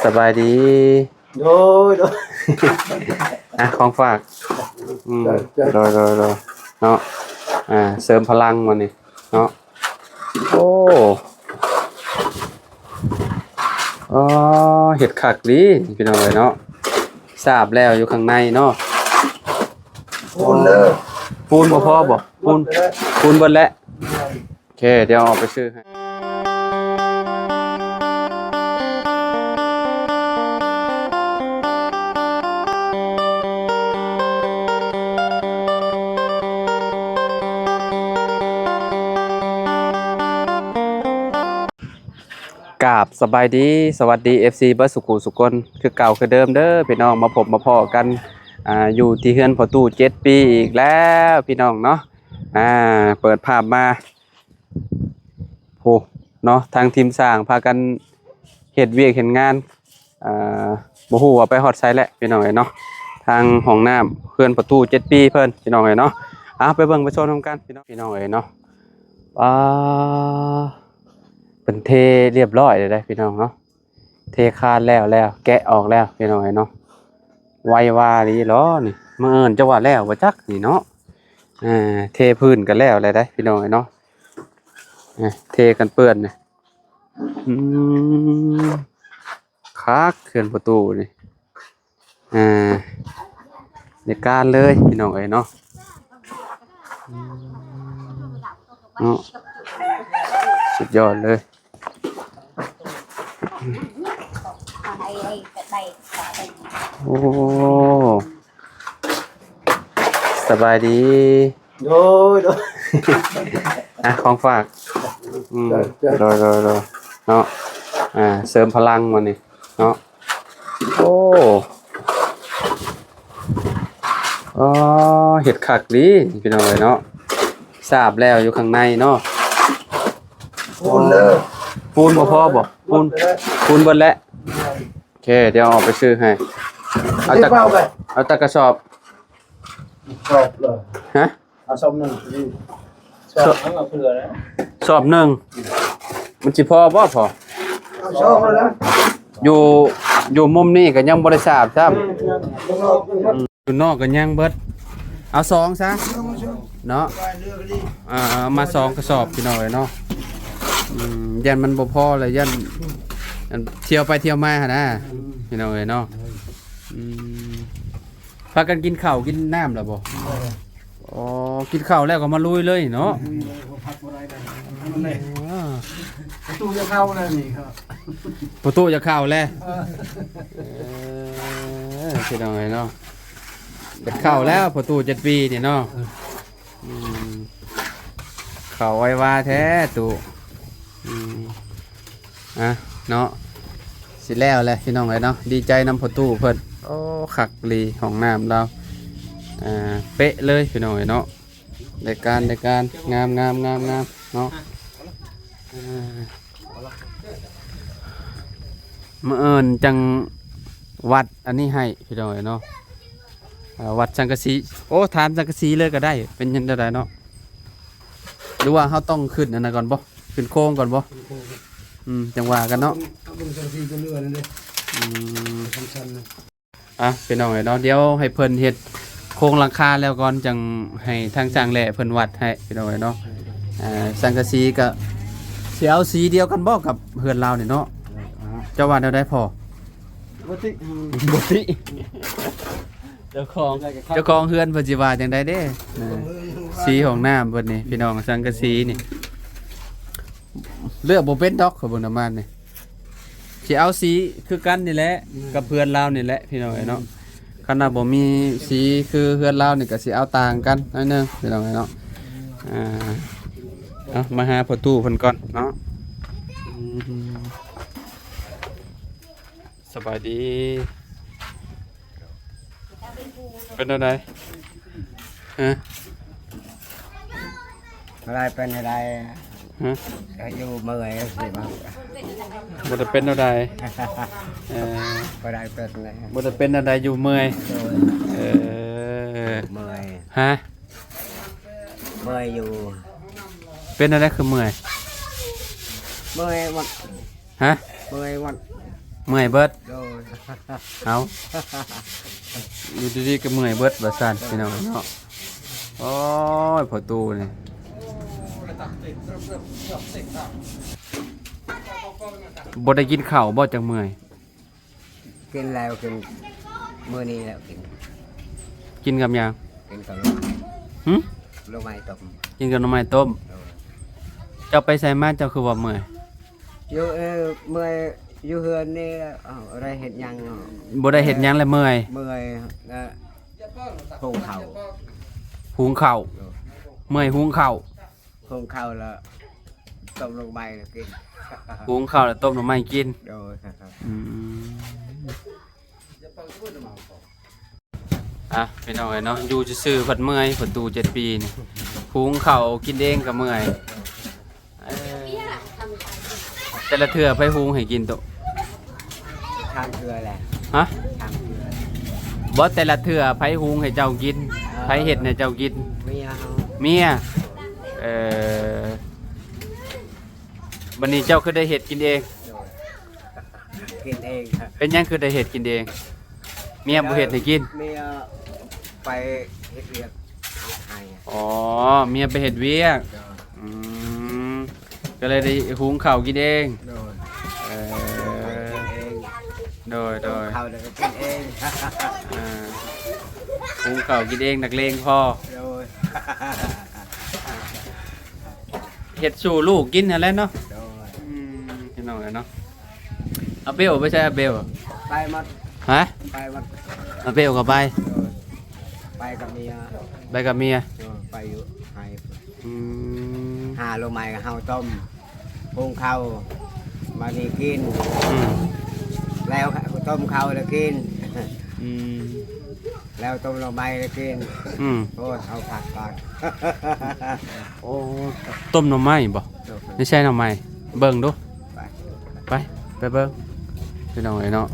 ສະບາຍດີ. ໂດຍ ໂດຍ ອ່ະ ຂອງຝາກ. ອືມ ໂດຍ ໂດຍ ໂດຍ ເນາະ. ອ່າ ເສີມພະລັງມື້ນີ້ເນາະ. ໂອ້ ອໍ ເຮັດຄັກດີພີ່ນ້ອງເອີຍເນາະ. ສາບແລ້ວຢູ່ຂ້າງໃນເນາະ. ປູນເດີ ປູນບໍ່ພໍບໍ່? ປູນ ປູນເບິດແລ້ວ. ໂອເຄ ດຽວອອກໄປຊື້ໃຫ້. ກາບສະບາຍດີ ສະຫວັດດີ ເອັຟຊີ ເບິດສຸຂູສຸຄົນ ຄືເກົ່າຄືເດີມເດີພີ່ນ້ອງ. ມາພົບມາພໍ້ກັນ ອ່າ ຢູ່ທີ່ເຮືອນພໍ່ຕູ້ເຈັດປີອີກແລ້ວພີ່ນ້ອງເນາະ. ອ່າ ເປີດພາບມາ ໂອ້ ເນາະ ທາງທີມຊ່າງພາກັນເຮັດວຽກເຮັດງານ ອ່າ ບໍ່ຮູ້ວ່າໄປຮອດໃສແລ້ວພີ່ນ້ອງເອີຍເນາະ. ທາງຫ້ອງນ້ຳເຮືອນພໍ່ຕູ້ເຈັດປີເພິ່ນພີ່ນ້ອງເອີຍເນາະ. ອ່າ ໄປເບິ່ງໄປຊົມນຳກັນພີ່ນ້ອງ ພີ່ນ້ອງເອີຍເນາະ. ອ່າ ເພິ່ນເທລຽບຮ້ອຍແລ້ວເດ້ພີ່ນ້ອງເນາະ. ເທຄານແລ້ວ ແລ້ວ ແກະອອກແລ້ວພີ່ນ້ອງເອີຍເນາະ. ໄວວາອີ່ຫຼີເນາະນີ້. ມື້ອື່ນຈັກວ່າແລ້ວບໍ່ຈັກນີ້ເນາະ. ເອີ ເທພື້ນກໍແລ້ວແລ້ວເດ້ພີ່ນ້ອງເອີຍເນາະ. ເອີ ເທກັນເປື້ອນນີ້. ອືມ ຄັກເຮືອນພໍ່ຕູ້ນີ້. ອ່າ ໃນການເລີຍພີ່ນ້ອງເອີຍເນາະ. ເນາະ ສຸດຍອດເລີຍ. ໂອ້ ສະບາຍດີ. ໂດຍ ໂດຍ ອ່ະ ຂອງຝາກ. ອືມ ໂດຍ ໂດຍ ໂດຍ ເນາະ. ອ່າ ເສີມພະລັງມື້ນີ້ເນາະ. ໂອ້ ອໍ ເຮັດຄັກດີພີ່ນ້ອງເອີຍເນາະ. ສາບແລ້ວຢູ່ຂ້າງໃນເນາະ. ປູນເດີ ປູນບໍ່ພໍບໍ່? ປູນ ປູນເບິດແລ້ວ. ໂອເຄ ດຽວອອກໄປຊື້ໃຫ້. ເອົາຈັກ ເອົາຈັກກະສອບ? ສອບເລີຍ ຮະ? ເອົາສອບໜຶ່ງ ສອບ ສອບໜຶ່ງ ມັນຊິພໍບໍ່ພໍ? ເອົາສອບເລີຍ ຢູ່ ຢູ່ມຸມນີ້ກໍຍັງບໍ່ໄດ້ສາບຊ້ຳ. ອືມ ຢູ່ນອກກໍຍັງເບິດ. ເອົາສອງຊະເນາະ. ອ່າ ມາສອງກະສອບພີ່ນ້ອງເອີຍເນາະ. ອືມ ຢ້ານມັນບໍ່ພໍແລ້ວ ຢ້ານ ອັນ ທ່ຽວໄປທ່ຽວມາຫັ້ນນະ ພີ່ນ້ອງເອີຍເນາະ. ອືມ ພາກັນກິນເຂົ້າກິນນ້ຳແລ້ວບໍ່? ອໍ ກິນເຂົ້າແລ້ວກໍມາລຸຍເລີຍເນາະ. ປະຕູຢາກເຂົ້າແລ້ວນີ້ ປະຕູຢາກເຂົ້າແລ້ວ. ເອີ ພີ່ນ້ອງເອີຍເນາະ ຢາກເຂົ້າແລ້ວປະຕູເຈັດປີນີ້ເນາະ. ອືມ ເຂົ້າໄວວາແທ້ຕູ້. ອືມ ອ່ະເນາະ ຊິແລ້ວແຫຼະພີ່ນ້ອງເອີຍເນາະ. ດີໃຈນຳພໍ່ຕູ້ເພິ່ນ. ໂອ້ ຄັກອີ່ຫຼີ ຫ້ອງນ້ຳລາວ ອ່າ ເປະເລີຍພີ່ນ້ອງເອີຍເນາະ. ໄດ້ການ ໄດ້ການ ງາມໆໆໆເນາະ. ອ່າ ມື້ອື່ນຈັ່ງວັດອັນນີ້ໃຫ້ພີ່ນ້ອງເອີຍເນາະ. ອ່າ ວັດສັງກະສີ. ໂອ້ ຖາມສັງກະສີເລີຍກໍໄດ້ ເປັນຈັ່ງໃດເນາະ? ຫຼືວ່າເຮົາຕ້ອງຂຶ້ນອັນນັ້ນກ່ອນບໍ່? ຂຶ້ນໂຄງກ່ອນບໍ່? ຂຶ້ນໂຄງ ອືມ ຈັ່ງວ່າກັນເນາະ. ເອົາເບິ່ງສັງກະສີຕົວເຮືອນັ້ນເດ້. ອືມ ຊັ້ນໆນະ. ອ່ະ ພີ່ນ້ອງເອີຍເນາະ ດຽວໃຫ້ເພິ່ນເຮັດໂຄງຫຼັງຄາແລ້ວກ່ອນ ຈັ່ງໃຫ້ທາງຊ່າງແຫຼະເພິ່ນວັດໃຫ້ ພີ່ນ້ອງເອີຍເນາະ. ອ່າ ສັງກະສີກໍຊິເອົາສີດຽວກັນບໍ່ກັບເຮືອນລາວນີ້ເນາະ? ເຈົ້າວ່າແນວໃດພໍ່? ບໍ່ຕິ ບໍ່ຕິ. ເຈົ້າຂອງ ເຈົ້າຂອງເຮືອນເພິ່ນຊິວ່າຈັ່ງໃດເດ້? ເອີ ສີຫ້ອງນ້ຳເພິ່ນນີ້ ພີ່ນ້ອງ ສັງກະສີນີ້ ເລືອກບໍ່ເປັນດອກ ຂ້ອຍເບິ່ງນຳມາດນີ້. ຊິເອົາສີຄືກັນນີ້ແຫຼະ ອືມ ກັບເຮືອນລາວນີ້ແຫຼະ ພີ່ນ້ອງເອີຍເນາະ. ອືມ ຄັນວ່າບໍ່ມີສີຄືເຮືອນລາວນີ້ ກໍຊິເອົາຕ່າງກັນໜ້ອຍໜຶ່ງ ພີ່ນ້ອງເອີຍເນາະ. ອ່າ ເອົາ ມາຫາພໍ່ຕູ້ເພິ່ນກ່ອນເນາະ. ອືມ ສະບາຍດີ. ເປັນແນວໃດ? ຮະ? ບໍ່ໄດ້ເປັນແນວໃດ. ຮະ? ກໍຢູ່ເມື່ອຍຊິວ່າ. ບໍ່ໄດ້ເປັນແນວໃດ. ເອີ ບໍ່ໄດ້ເປັນແນວໃດ ບໍ່ໄດ້ເປັນແນວໃດ ຢູ່ເມື່ອຍ. ໂດຍ. ເອີ ເມື່ອຍ. ຮະ? ເມື່ອຍຢູ່. ເປັນແນວໃດຄືເມື່ອຍ? ເມື່ອຍໝົດ. ຮະ? ເມື່ອຍໝົດ. ເມື່ອຍເບິດ. ໂດຍ. ເອົາ ຢູ່ດີໆກໍເມື່ອຍເບິດວ່າຊັ້ນ ພີ່ນ້ອງເນາະ. ໂອ້ຍ ພໍ່ຕູ້ນີ້ ບໍ່ໄດ້ກິນເຂົ້າບໍ່ ຈັ່ງເມື່ອຍ? ກິນແລ້ວ ກິນມື້ນີ້ແລ້ວ ກິນ ກິນກັບຫຍັງ? ກິນກັບ ຫຶ? ໜໍ່ໄມ້ຕົ້ມ. ກິນກັບໜໍ່ໄມ້ຕົ້ມ. ໂດຍ. ເຈົ້າໄປໃສມາ ເຈົ້າຄືວ່າເມື່ອຍ? ຢູ່ ເອີ ເມື່ອຍຢູ່ເຮືອນນີ້. ເອົ້າ ບໍ່ໄດ້ເຮັດຫຍັງ. ບໍ່ໄດ້ເຮັດຫຍັງແລ້ວເມື່ອຍ. ເມື່ອຍ ແລ້ວ ຫຸງເຂົ້າ ຫຸງເຂົ້າ. ໂດຍ. ເມື່ອຍຫຸງເຂົ້າ. ຫຸງເຂົ້າແລ້ວຕົ້ມໜໍ່ໄມ້ກິນ. ຫຸງເຂົ້າແລ້ວຕົ້ມໜໍ່ໄມ້ກິນ. ໂດຍ. ອືມ ອ່ະ ພີ່ນ້ອງເອີຍເນາະ ຢູ່ຊື່ໆພັດເມື່ອຍ ພໍ່ຕູ້ເຈັດປີນີ້ ຫຸງເຂົ້າກິນເອງກໍເມື່ອຍ. ເອີ ແຕ່ລະເທື່ອໃຜຫຸງໃຫ້ກິນໂຕ? ສາມເທື່ອແຫຼະ. ຮະ? ສາມເທື່ອ. ບໍ່ ແຕ່ລະເທື່ອໃຜຫຸງໃຫ້ເຈົ້າກິນ? ເອີ ໃຜເຮັດໃຫ້ເຈົ້າກິນ? ເມຍເຮົາ. ເມຍ. ເອີ ບັດນີ້ເຈົ້າຄືໄດ້ເຮັດກິນເອງ? ໂດຍ. ກິນເອງ. ເປັນຫຍັງຄືໄດ້ເຮັດກິນເອງ? ເມຍບໍ່ເຮັດໃຫ້ກິນ? ເມຍໄປເຮັດວຽກໃຫ້. ອໍ ເມຍໄປເຮັດວຽກ. ໂດຍ. ອືມ ກໍເລີຍໄດ້ຫຸງເຂົ້າກິນເອງ. ໂດຍ. ເອີ ກິນເອງ. ໂດຍ ໂດຍ. ຫຸງເຂົ້າແລ້ວກໍກິນເອງ. ອ່າ ຫຸງເຂົ້າກິນເອງ ນັກເລງພໍ. ໂດຍ. ເຮັດສູ່ລູກກິນຫັ້ນແຫຼະເນາະ. ໂດຍ. ອືມ ພີ່ນ້ອງເອີຍເນາະ. ອາເບວໄປໃສ ອາເບວ? ໄປໝົດ. ຮະ? ໄປໝົດ. ອາເບວກໍໄປ? ໂດຍ. ໄປກັບເມຍ. ໄປກັບເມຍ. ໂດຍ. ໄປຢູ່ໄຮ່. ອືມ ຫາໜໍ່ໄມ້ເຮົາຕົ້ມ ຫຸງເຂົ້າມານີ້ກິນ. ອືມ ແລ້ວຕົ້ມເຂົ້າແລ້ວກິນ. ອືມ ແລ້ວຕົ້ມໜໍ່ໄມ້ແລ້ວກິນ. ອືມ ໂອ້ຍ ເອົາຜັກກ່ອນ. ໂອ້ ຕົ້ມໜໍ່ໄມ້ບໍ່? ໂດຍ. ນີ້ໃສ່ໜໍ່ໄມ້ ເບິ່ງດູ. ໄປ ໄປ ໄປເບິ່ງ ພີ່ນ້ອງເອີຍເນາະ.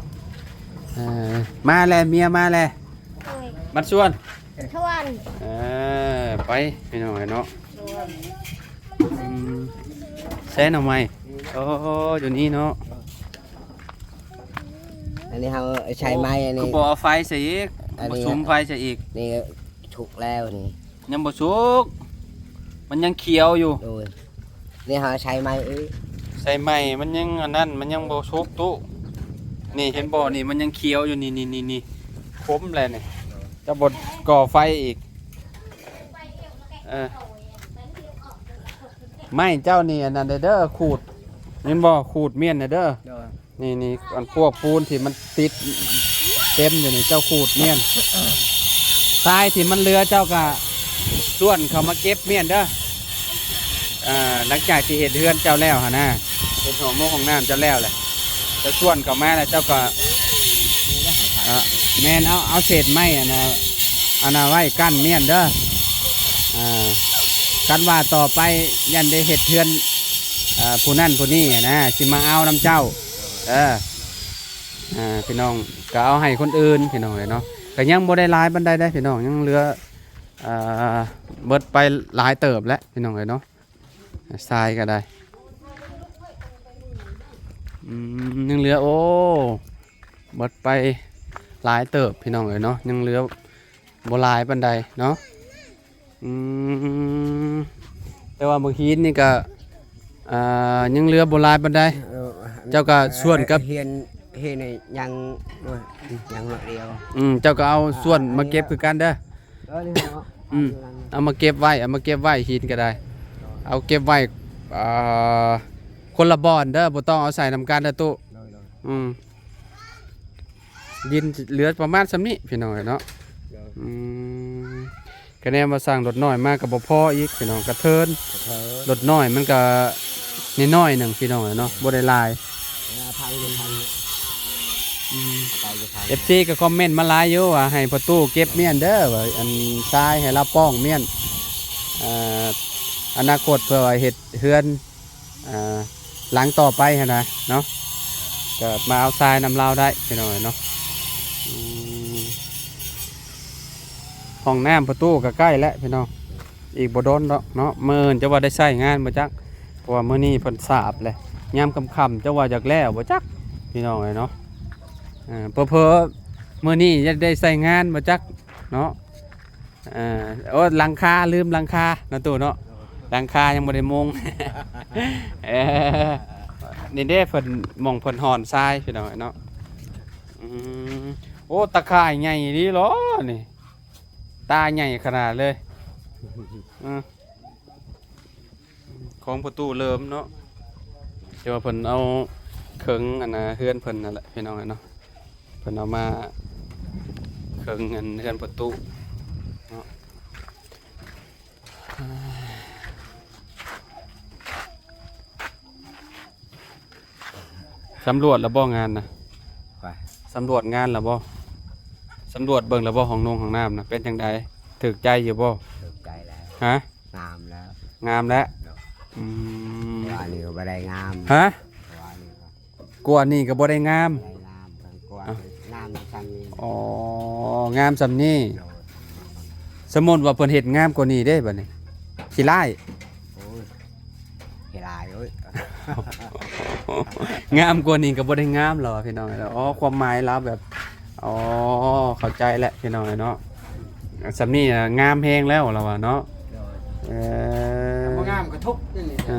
ເອີ ມາແລ້ວ ເມຍມາແລ້ວ. ໂດຍ. ມາຊວນ ຊວນ. ເອີ ໄປ ພີ່ນ້ອງເອີຍເນາະ. ອືມ ໃສ່ໜໍ່ໄມ້. ໂອ້ ຢູ່ນີ້ເນາະ. ອັນນີ້ເຮົາໃຊ້ໄມ້ ອັນນີ້ ຄືບໍ່ເອົາໄຟໃສ່ອີກ? ອັນນີ້ ບໍ່ສຸມໄຟໃສ່ອີກ? ນີ້ສຸກແລ້ວນີ້. ຍັງບໍ່ສຸກ ມັນຍັງຂຽວຢູ່. ໂດຍ. ນີ້ເຮົາໃຊ້ໄມ້ອີກ. ໃສ່ໄມ້ ມັນຍັງອັນນັ້ນ ມັນຍັງບໍ່ສຸກຕຸ. ນີ້ເຫັນບໍ່ ນີ້ມັນຍັງຂຽວຢູ່ ນີ້ ນີ້ ນີ້ ນີ້ ຄົມແລ້ວນີ້. ເຈົ້າບໍ່ກໍ່ໄຟອີກ. ເອີ ໄມ້ເຈົ້ານີ້ອັນນັ້ນເດີ ຂູດ ເຫັນບໍ່ ຂູດມ້ຽນເດີ. ໂດຍ. ນີ້ ນີ້ ອັນພວກປູນທີ່ມັນຕິດເຕັມຢູ່ນີ້ ເຈົ້າຂູດມ້ຽນ. ຊາຍທີ່ມັນເຫຼືອເຈົ້າກະຊວນເຂົາມາເກັບມ້ຽນເດີ. ເອີ ຫຼັງຈາກທີ່ເຮັດເຮືອນເຈົ້າແລ້ວຫັ້ນນະ ເຮັດຫ້ອງນ້ຳຫ້ອງນ້ຳເຈົ້າແລ້ວແຫຼະ ເຈົ້າຊວນເຂົາມາແລ້ວເຈົ້າກະ ເອີ ແມ່ນ ເອົາ ເອົາເສດໄມ້ອັນນະ ອັນນະໄວ້ກັ້ນມ້ຽນເດີ. ເອີ ຄັນວ່າຕໍ່ໄປຢ້ານໄດ້ເຮັດເຮືອນ ເອີ ຜູ້ນັ້ນຜູ້ນີ້ຫັ້ນນະ ຊິມາເອົານຳເຈົ້າ. ເອີ ອ່າ ພີ່ນ້ອງ ກໍເອົາໃຫ້ຄົນອື່ນ ພີ່ນ້ອງເອີຍເນາະ. ກໍຍັງບໍ່ໄດ້ຫຼາຍປານໃດເດ້ ພີ່ນ້ອງ ຍັງເຫຼືອ ເອີ ເບິດໄປຫຼາຍເຕີບແຫຼະ ພີ່ນ້ອງເອີຍເນາະ. ຊາຍກໍໄດ້ ອືມ ຍັງເຫຼືອ ໂອ້ ເບິດໄປຫຼາຍເຕີບ ພີ່ນ້ອງເອີຍເນາະ ຍັງເຫຼືອບໍ່ຫຼາຍປານໃດເນາະ. ອືມ ແຕ່ວ່າໝາກຫີນນີ້ກະ ອ່າ ຍັງເຫຼືອບໍ່ຫຼາຍປານໃດ. ເອີ ເຈົ້າກະຊວນກັບ ເຮືອນ ເຮືອນຍັງ ຍັງໜ້ອຍດຽວ. ອືມ ເຈົ້າກະເອົາ ອ່າ ຊວນມາເກັບຄືກັນເດີ. ເອີ ນີ້ເນາະ. ອືມ ເອົາມາເກັບໄວ້ ເອົາມາເກັບໄວ້ ຫີນກະໄດ້ ເອົາເກັບໄວ້ ອ່າ ຄົນລະບ່ອນເດີ ບໍ່ຕ້ອງເອົາໃສ່ນຳກັນເດີຕຸ. ໂດຍ ໂດຍ. ອືມ ດິນເຫຼືອປະມານສ່ຳນີ້ ພີ່ນ້ອງເອີຍເນາະ. ໂດຍ. ອືມ ກະແນມວ່າສ້າງລົດນ້ອຍມາກະບໍ່ພໍອີກ ພີ່ນ້ອງ ກະເທີນ ກະເທີນ ລົດນ້ອຍມັນກະນ້ອຍໆໜຶ່ງ ພີ່ນ້ອງເອີຍເນາະ ບໍ່ໄດ້ຫຼາຍ. ເອີ ພັງຢູ່ ພັງຢູ່. ອືມ ເອົາໄປຢູ່ ພັງ. ເອັຟຊີກະຄອມເມັນມາຫຼາຍຢູ່ວ່າໃຫ້ພໍ່ຕູ້ເກັບມ້ຽນເດີ ວ່າອັນຊາຍໃຫ້ລາວປ້ອງມ້ຽນ ເອີ ອະນາຄົດເພື່ອວ່າເຮັດເຮືອນ ອ່າ ຫຼັງຕໍ່ໄປຫັ້ນນະເນາະ ກໍມາເອົາຊາຍນຳລາວໄດ້ ພີ່ນ້ອງເອີຍເນາະ. ອືມ ຫ້ອງນ້ຳປະຕູກໍໃກ້ແລ້ວ ພີ່ນ້ອງ ອີກບໍ່ດົນດອກເນາະ. ມື້ອື່ນຈະວ່າໄດ້ໃຊ້ງານບໍ່ຈັກ ເພາະວ່າມື້ນີ້ເພິ່ນສາບແຫຼະ ຍາມຄ່ຳໆຈະວ່າຢາກແລ້ວບໍ່ຈັກ ພີ່ນ້ອງເອີຍເນາະ. ອ່າ ເຜີໆມື້ນີ້ຈະໄດ້ໃຊ້ງານບໍ່ຈັກເນາະ. ເອີ ໂອ້ ຫຼັງຄາ ລືມຫຼັງຄາເນາະຕູ້ເນາະ, ຫຼັງຄາຍັງບໍ່ໄດ້ມຸງ. ເອີ ນີ້ເດ້ ເພິ່ນ ໝ່ອງເພິ່ນຮ່ອນຊາຍ ພີ່ນ້ອງເນາະ. ອືມ ໂອ້ ຕາຂ່າຍໃຫຍ່ອີ່ຫຼີຫຼໍນີ້, ຕາໃຫຍ່ຂະໜາດເລີຍ. ອືມ ຂອງພໍ່ຕູ້ເລີມເນາະ, ແຕ່ວ່າເພິ່ນເອົາເຄິ່ງອັນນ່າເຮືອນເພິ່ນນັ້ນແຫຼະ ພີ່ນ້ອງເອີຍເນາະ, ເພິ່ນເອົາມາເຄິ່ງອັນເຮືອນພໍ່ຕູ້ເນາະ. ສຳຫຼວດແລ້ວບໍ່ງານນະ? ໄປ ສຳຫຼວດງານແລ້ວບໍ່? ສຳຫຼວດເບິ່ງແລ້ວບໍ່ ຫ້ອງນົງຫ້ອງນ້ຳນະ ເປັນຈັ່ງໃດ? ຖືກໃຈຢູ່ບໍ່? ຖືກໃຈແລ້ວ. ຮະ? ງາມແລ້ວ. ງາມແລ້ວ. ໂດຍ. ອືມ ວ່ານີ້ກໍບໍ່ໄດ້ງາມ. ຮະ? ວ່ານີ້ກໍ ກວ່ານີ້ກໍບໍ່ໄດ້ງາມ. ບໍ່ໄດ້ງາມ ກວ່າ ເອົ້າ ງາມຊ່ຳນີ້. ອໍ ງາມຊ່ຳນີ້. ໂດຍ. ສົມມຸດວ່າເພິ່ນເຮັດງາມກວ່ານີ້ເດ້ ບາດນີ້ ຂີ້ລ້າຍ. ໂອ້ຍ ຂີ້ລ້າຍເອີຍ. ງາມກວ່ານີ້ກໍບໍ່ໄດ້ງາມແລ້ວ ພີ່ນ້ອງເອີຍ. ອໍ ຄວາມໝາຍລາວແບບ ອໍ ເຂົ້າໃຈແລ້ວ ພີ່ນ້ອງເອີຍເນາະ, ຊ່ຳນີ້ນະງາມແຮງແລ້ວລາວວ່າເນາະ. ໂດຍ. ເອີ ບໍ່ງາມກໍທຸບນີ້. ເອີ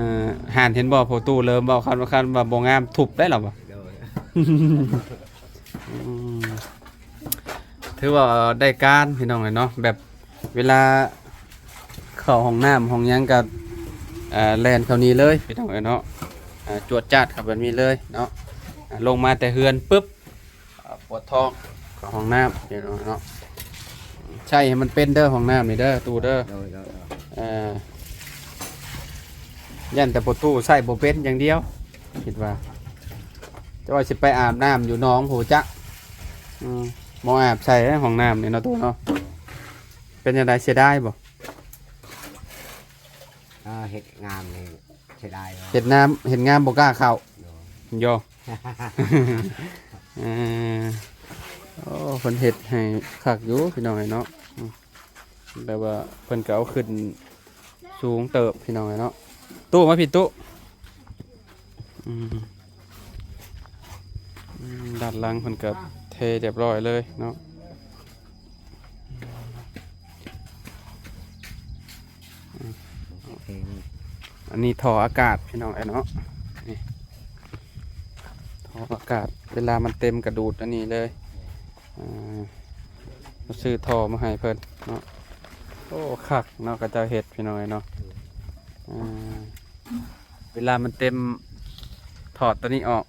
ຫັ້ນເຫັນບໍ່ ພໍ່ຕູ້ເລີ່ມເວົ້າ ຄັນ ຄັນວ່າບໍ່ງາມທຸບໄດ້ລາວວ່າ. ໂດຍ. ອືມ ຖືວ່າໄດ້ການ ພີ່ນ້ອງເອີຍເນາະ, ແບບເວລາເຂົ້າຫ້ອງນ້ຳຫ້ອງຫຍັງກໍ ເອີ ແລ່ນເຂົ້ານີ້ເລີຍ ພີ່ນ້ອງເອີຍເນາະ. ເອີ ຈວດຈາດເຂົ້າແບບນີ້ເລີຍເນາະ, ເອີ ລົງມາແຕ່ເຮືອນປຶບ ເອີ ປວດທ້ອງເຂົ້າຫ້ອງນ້ຳ ພີ່ນ້ອງເນາະ. ໃຊ້ໃຫ້ມັນເປັນເດີ ຫ້ອງນ້ຳນີ້ເດີ ຕູ້ເດີ. ໂດຍ ໂດຍ ໂດຍ. ເອີ ຢ້ານແຕ່ພໍ່ຕູ້ໃຊ້ບໍ່ເປັນຢ່າງດຽວ ຄິດວ່າ. ແຕ່ວ່າຊິໄປອາບນ້ຳຢູ່ໜອງພຸ້ນຈັກ. ອືມ ບໍ່ອາບໃສ່ໃດຫ້ອງນ້ຳນີ້ເນາະ ຕູ້ເນາະ. ເປັນຈັ່ງໃດ ເສຍດາຍບໍ່? ເອີ ເຮັດງາມນີ້ເສຍດາຍເນາະ, ເຮັດນ້ຳ ເຮັດງາມບໍ່ກ້າເຂົ້າ. ໂດຍ. ໂຢ ເອີ ໂອ້ ເພິ່ນເຮັດໃຫ້ຄັກຢູ່ ພີ່ນ້ອງເອີຍເນາະ. ອືມ ແບບວ່າເພິ່ນກໍເອົາຂຶ້ນສູງເຕີບ ພີ່ນ້ອງເອີຍເນາະ. ຕູ້ ມາພີ້ຕູ້. ອືມ ອືມ ດ້ານຫຼັງເພິ່ນກໍເທຮຽບຮ້ອຍເລີຍເນາະ. ອືມ ໂອເຄ ອັນນີ້ທໍ່ອາກາດ ພີ່ນ້ອງເອີຍເນາະ, ນີ້ ທໍ່ອາກາດ ເວລາມັນເຕັມກະດູດອັນນີ້ເລີຍ. ເອີ ຊື້ທໍ່ມາໃຫ້ເພິ່ນເນາະ. ໂອ້ ຄັກເນາະ ເຂົາເຈົ້າເຮັດ ພີ່ນ້ອງເອີຍເນາະ. ເອີ ເວລາມັນເຕັມ ຖອດຕົວນີ້ອອກ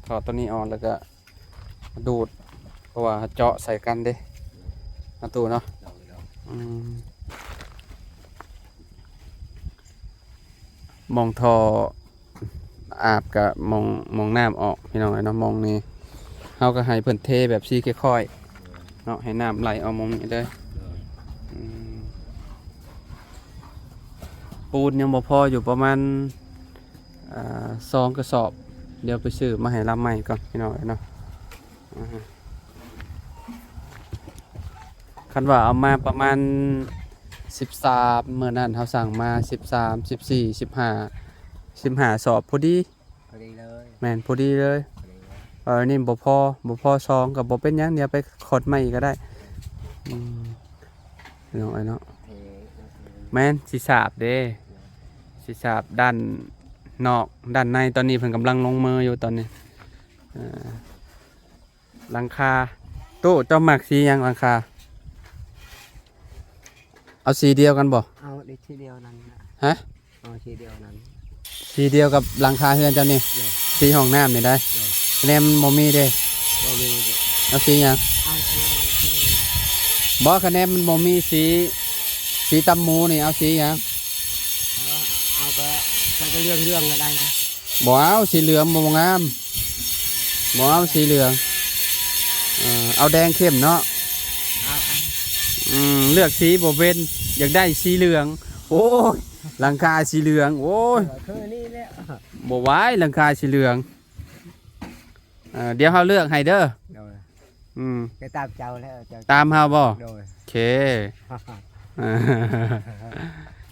ຖອດຕົວນີ້ອອກ ແລ້ວກະດູດ ເພາະວ່າເຈາະໃສ່ກັນເດ້ ເນາະ ຕູ້ເນາະ. ອືມ ໝ່ອງທໍ່ ອາບກະໝ່ອງ ໝ່ອງນ້ຳອອກ ພີ່ນ້ອງເອີຍເນາະ. ໝ່ອງນີ້ເຮົາກໍໃຫ້ເພິ່ນເທແບບຊີ້ຄ່ອຍໆເນາະ, ໃຫ້ນ້ຳໄຫຼອອກໝ່ອງນີ້ເດີ. ໂດຍ. ອືມ ປູນຍັງບໍ່ພໍຢູ່ ປະມານ ອ່າ ສອງກະສອບ, ດຽວໄປຊື້ມາໃຫ້ລຳໃໝ່ກ່ອນ ພີ່ນ້ອງເອີຍເນາະ. ອ່າ ຄັນວ່າເອົາມາປະມານສິບສາມ ມື້ນັ້ນເຮົາສັ່ງມາສິບສາມ ສິບສີ່ ສິບຫ້າ ສິບຫ້າສອບພໍດີ. ພໍດີເລີຍ. ແມ່ນ ພໍດີເລີຍ. ພໍດີເລີຍ. ເອີ ນີ້ບໍ່ພໍ ບໍ່ພໍສອງກໍບໍ່ເປັນຫຍັງ, ດຽວໄປຂອດໃໝ່ກໍໄດ້. ອືມ ພີ່ນ້ອງເອີຍເນາະ. ເທ ແມ່ນ ຊິສາບເດ້ ຊິສາບດ້ານນອກ ດ້ານໃນ. ຕອນນີ້ເພິ່ນກຳລັງລົງມືຢູ່ຕອນນີ້. ເອີ ຫຼັງຄາ. ຕູ້ ເຈົ້າມັກສີຫຍັງຫຼັງຄາ? ເອົາສີດຽວກັນບໍ່? ເອົາ ເອົາສີດຽວນັ້ນນະ. ຮະ? ເອົາສີດຽວນັ້ນ. ສີດຽວກັບຫຼັງຄາເຮືອນເຈົ້ານີ້? ໂດຍ. ສີຫ້ອງນ້ຳນີ້ໄດ໋? ໂດຍ. ຄະແນນມັນບໍ່ມີເດ້? ບໍ່ມີ. ເອົາສີຫຍັງ? ເອົາສີ ບໍ່ ຄະແນນມັນບໍ່ມີສີ ສີຕຳໝູນີ້ ເອົາສີຫຍັງ? ເອົາ ເອົາກໍ ກໍເຫຼືອງໆກໍໄດ້ນະ. ບໍ່ເອົາ ສີເຫຼືອງບໍ່ງາມ. ບໍ່ເອົາສີເຫຼືອງ. ເອີ ເອົາແດງເຂັ້ມເນາະ. ເອົາ ເອົາ. ອືມ ເລືອກສີບໍ່ເປັນ ຢາກໄດ້ສີເຫຼືອງ. ໂອ້ຍ ຫຼັງຄາສີເຫຼືອງ ໂອ້ຍ ຄືນີ້ແຫຼະ. ບໍ່ໄຫວ ຫຼັງຄາສີເຫຼືອງ. ເອີ ດຽວເຮົາເລືອກໃຫ້ເດີ. ໂດຍ. ອືມ ໄປຕາມເຈົ້າແລ້ວ ເຈົ້າ ຕາມເຮົາບໍ່? ໂດຍ. ໂອເຄ.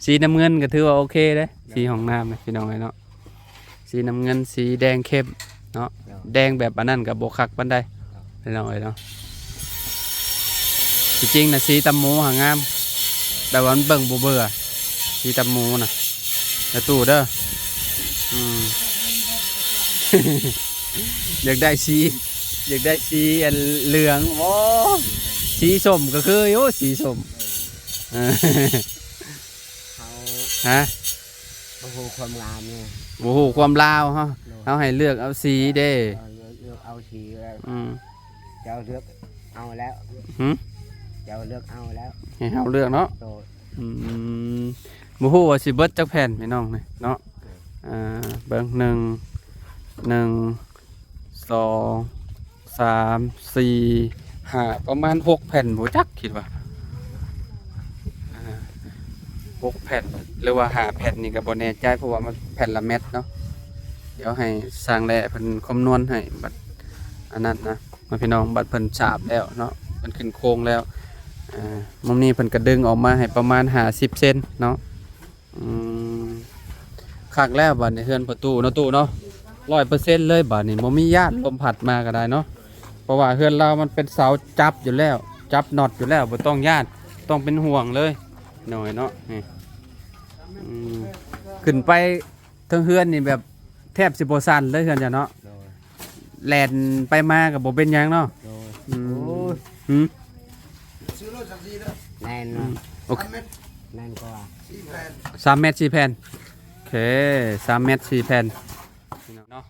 ສີນ້ຳເງິນກໍຖືວ່າໂອເຄເດ້. ໂດຍ. ສີຫ້ອງນ້ຳນະ ພີ່ນ້ອງເອີຍເນາະ, ສີນ້ຳເງິນ ສີແດງເຂັ້ມເນາະ. ໂດຍ. ແດງແບບອັນນັ້ນກໍບໍ່ຄັກປານໃດ. ໂດຍ. ພີ່ນ້ອງເອີຍເນາະ. ທີ່ຈິງນະ ສີຕຳໝູຫາງາມ ແບບວ່າມັນເບິ່ງບໍ່ເບື່ອ ສີຕຳໝູນະ ນະຕູ້ເດີ. ອືມ ຢາກໄດ້ສີ ຢາກໄດ້ສີອັນເຫຼືອງ ໂອ້ ສີສົ້ມກໍຄືຢູ່ ສີສົ້ມ. ເອີ ເຮົາ ຮະ? ບໍ່ຮູ້ຄວາມງາມນີ້ ບໍ່ຮູ້ຄວາມລາວເຮົາ ໂດຍ ເຮົາໃຫ້ເລືອກເອົາສີເດ້. ເອີ ເລືອກ ເລືອກເອົາສີແລ້ວ ອືມ ເຈົ້າເລືອກເອົາແລ້ວ. ຫື? ເຈົ້າເລືອກເອົາແລ້ວ ໃຫ້ເຮົາເລືອກເນາະ. ໂດຍ ອືມ ບໍ່ຮູ້ວ່າຊິເບິດຈັກແຜ່ນພີ່ນ້ອງນີ້ເນາະ. ໂດຍ ອ່າ ເບິ່ງ ໜຶ່ງ ໜຶ່ງ ສອງ ສາມ ສີ່ ຫ້າ ປະມານຫົກແຜ່ນບໍ່ຈັກ ຄິດວ່າ ອ່າ ຫົກແຜ່ນ ຫຼືວ່າຫ້າແຜ່ນນີ້ກໍບໍ່ແນ່ໃຈ ເພາະວ່າມັນແຜ່ນລະແມັດເນາະ. ດຽວໃຫ້ຊ່າງແຫຼ້ເພິ່ນຄຳນວນໃຫ້ ບັດອັນນັ້ນນະ ມາພີ່ນ້ອງ ບັດເພິ່ນສາບແລ້ວເນາະ ເພິ່ນຂຶ້ນໂຄງແລ້ວ. ອ່າ ມຸມນີ້ເພິ່ນກໍດຶງອອກມາໃຫ້ປະມານຫ້າສິບເຊັນເນາະ. ອືມ ຄັກແລ້ວບາດນີ້ ເຮືອນພໍ່ຕູ້ເນາະ ຕູ້ເນາະ ຮ້ອຍເປີເຊັນເລີຍບາດນີ້ ບໍ່ມີຢ້ານ ລົມພັດມາກໍໄດ້ເນາະ. ເພາະວ່າເຮືອນລາວມັນເປັນເສົາຈັບຢູ່ແລ້ວ ຈັບນັອດຢູ່ແລ້ວ ບໍ່ຕ້ອງຢ້ານ ຕ້ອງເປັນຫ່ວງເລີຍ ນ້ອຍເນາະ. ນີ້ ອືມ ຂຶ້ນໄປເທິງເຮືອນນີ້ແບບແທບຊິບໍ່ສັ່ນເລີຍ ເຮືອນເຈົ້າເນາະ. ໂດຍ ແລ່ນໄປມາກໍບໍ່ເປັນຫຍັງເນາະ. ໂດຍ ອືມ ໂອ້ຍ ຫື? ຊື້ລົດຈັກສີເດີ ແມ່ນ ອືມ ເນາະ ໂອເຄ ສາມແມັດ ແມ່ນກວ່າ ສາມແມັດສີ່ແຜ່ນ ໂອເຄ ສາມແມັດສີ່ແຜ່ນເນາະ.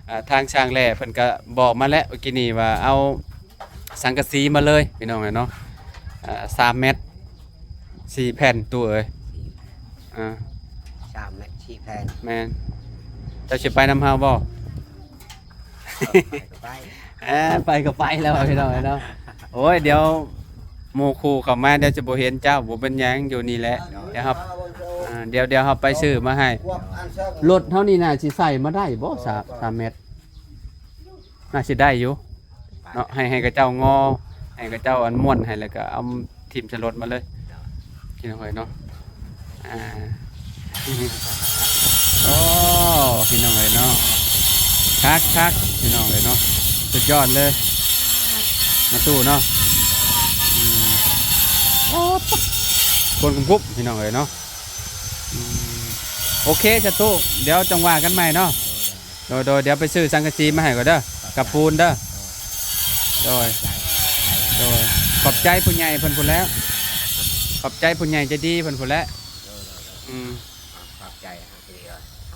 ອ່າ ທາງຊ່າງແຫຼ້ເພິ່ນກໍບອກມາແລ້ວເມື່ອກີ້ນີ້ວ່າເອົາສັງກະສີມາເລີຍ ພີ່ນ້ອງເອີຍເນາະ. ອ່າ ສາມແມັດສີ່ແຜ່ນ ຕູ້ເອີຍ. ອ່າ ສາມແມັດສີ່ແຜ່ນ ແມ່ນ. ເຈົ້າຊິໄປນຳເຮົາບໍ່? ເອີ ໄປກໍໄປ ເອີ ໄປກໍໄປແລ້ວ ພີ່ນ້ອງເອີຍເນາະ. ໂອ້ຍ ດຽວໝູ່ຄູ່ເຂົ້າມາ ດຽວຈະບໍ່ເຫັນເຈົ້າ ບໍ່ເປັນຫຍັງ ຢູ່ນີ້ແຫຼະ. ດຽວເຮົາ ອ່າ ດຽວ ດຽວເຮົາໄປຊື້ມາໃຫ້. ລົດເຮົານີ້ໜ້າຊິໃສ່ມາໄດ້ບໍ່? ສາມ ສາມແມັດ ໜ້າຊິໄດ້ຢູ່ເນາະ. ໃຫ້ ໃຫ້ເຂົາເຈົ້າງໍ ໃຫ້ເຂົາເຈົ້າອັນມ້ວນໃຫ້ ແລ້ວກໍເອົາ ຖິ້ມໃສ່ລົດມາເລີຍ ພີ່ນ້ອງເອີຍເນາະ. ອ່າ ໂອ້ ພີ່ນ້ອງເອີຍເນາະ ຄັກໆ ພີ່ນ້ອງເອີຍເນາະ ສຸດຍອດເລີຍ ນະຕູ້ເນາະ. ອືມ ໂອ້ ຄົນກຸບໆ ພີ່ນ້ອງເອີຍເນາະ. ອືມ ໂອເຄ ຊະຕູ້ ດຽວຈັ່ງວ່າກັນໃໝ່ເນາະ. ໂດຍ ໂດຍ ດຽວໄປຊື້ສັງກະສີມາໃຫ້ກ່ອນເດີ ກັບປູນເດີ. ໂດຍ ໂດຍ ຂອບໃຈຜູ້ໃຫຍ່ເພິ່ນພຸ້ນແຫຼະ ຂອບໃຈຜູ້ໃຫຍ່ໃຈດີເພິ່ນພຸ້ນແຫຼະ. ໂດຍ ໂດຍ ໂດຍ ອືມ ຂອບໃຈ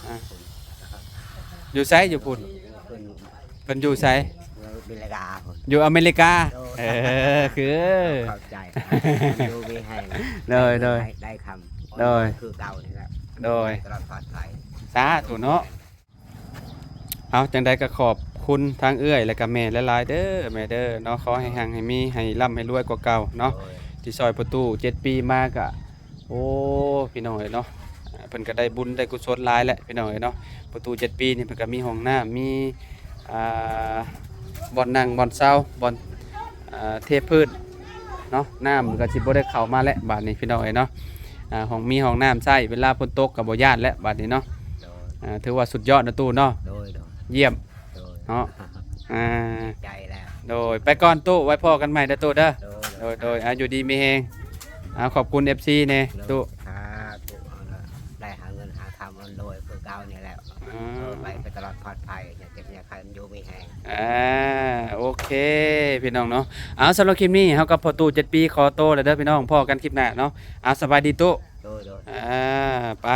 ອ່າ ຢູ່ໃສ? ຢູ່ພຸ້ນ ເພິ່ນ ເພິ່ນຢູ່ໃສ? ຢູ່ອາເມລິກາພຸ້ນ ຢູ່ອາເມລິກາ. ໂດຍ ເອີ ຄື ຂອບໃຈ ຢູ່ມີແຮງ ໂດຍ ໂດຍ ໄດ້ຄຳ ໂດຍ ຄືເກົ່ານີ້ແຫຼະ ໂດຍ ຕະຫຼອດປອດໄພ ສາທຸເນາະ. ເອົາ ຈັ່ງໃດກໍຂອບຄຸນທາງເອື້ອຍ ແລະກະແມ່ຫຼາຍໆເດີ ແມ່ເດີເນາະ. ຂໍໃຫ້ຮັ່ງໃຫ້ມີ ໃຫ້ລ່ຳໃຫ້ລວຍກວ່າເກົ່າເນາະ ໂດຍ ທີ່ຊ່ອຍພໍ່ຕູ້ເຈັດປີມາກະ ໂອ້ ພີ່ນ້ອງເອີຍເນາະ ເພິ່ນກໍໄດ້ບຸນໄດ້ກຸສົນຫຼາຍແຫຼະ ພີ່ນ້ອງເອີຍເນາະ. ພໍ່ຕູ້ເຈັດປີນີ້ເພິ່ນກໍມີຫ້ອງນ້ຳ ມີ ອ່າ ບ່ອນນັ່ງ ບ່ອນເຊົາ ບ່ອນ ອ່າ ເທພື້ນເນາະ ນ້ຳກໍຊິບໍ່ໄດ້ເຂົ້າມາແລ້ວບາດນີ້ ພີ່ນ້ອງເອີຍເນາະ. ອ່າ ຫ້ອງ ມີຫ້ອງນ້ຳໃຊ້ ເວລາຝົນຕົກກໍບໍ່ຢ້ານແລ້ວບາດນີ້ເນາະ. ໂດຍ ອ່າ ຖືວ່າສຸດຍອດນະຕູ້ເນາະ. ໂດຍ ໂດຍ ຢ້ຽມ ໂດຍ ເນາະ ອ່າ ດີໃຈແລ້ວ ໂດຍ ໄປກ່ອນຕູ້ ໄວ້ພໍ້ກັນໃໝ່ເດີຕູ້ເດີ. ໂດຍ ໂດຍ ໂດຍ ໂດຍ ອ່າ ຢູ່ດີມີແຮງ ອ່າ ຂອບຄຸນເອັບຊີແດ່ຕູ້. ສາທຸ ໄດ້ຫາເງິນຫາຄຳ ໂດຍ ຄືເກົ່ານີ້ແຫຼະ ອ່າ ເອີ ໄປ ໄປຕະຫຼອດປອດໄພ ຢ່າເຈັບຢ່າໄຂ້ ຢູ່ມີແຮງ ອ່າ ໂອເຄ ພີ່ນ້ອງເນາະ. ເອົາ ສຳລັບຄລິບນີ້ ເຮົາກັບພໍ່ຕູ້ເຈັດປີ ຂໍໂຕແລ້ວເດີພີ່ນ້ອງ ພໍ້ກັນຄລິບໜ້າເນາະ. ເອົາ ສະບາຍດີຕູ້ ໂດຍ ໂດຍ ອ່າ ໄປ.